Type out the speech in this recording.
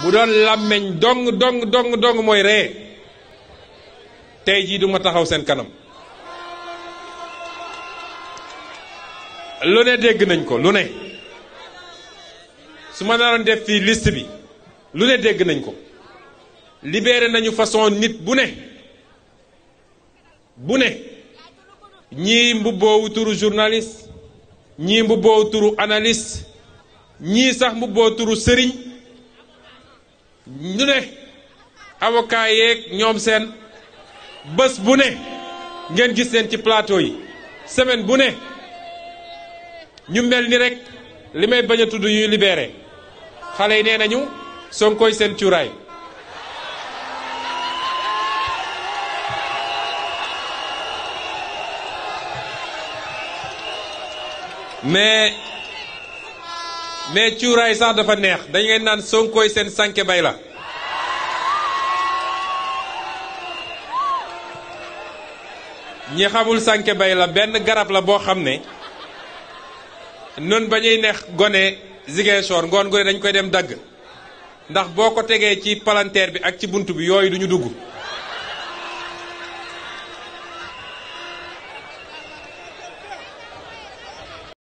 bu doon làmmeñ dong mooy ree tey jii duma taxaw seen kanam. lu ne dégg nañ ko lu ne su ma naroon def fii liste bi lu ne dégg nañ ko. libéré nañu façon nit bu ne ñii mbubboowu turu journaliste ñii mbubboowu turu analyste ñii sax mbubboo turu sëriñ ñu ne avocat yeeg ñoom seen bés bu ne ngeen gis leen ci plateau yi semaine bu ne ñu mel ni rek li may bañ a tudd ñuy libéré xale yi nee nañu Sonkoy seen cuuraay. mais cuuraay sax dafa neex dañ ngeen naan Sonkoy seen sànke bay la. ñi xamul sànke bay la benn garab la boo xam ne noonu ba ñuy neex gone Ziguinchor ngoon gone dañ koy dem dagg ndax boo ko tegee ci palanteer bi ak ci bunt bi yooyu duñu dugg.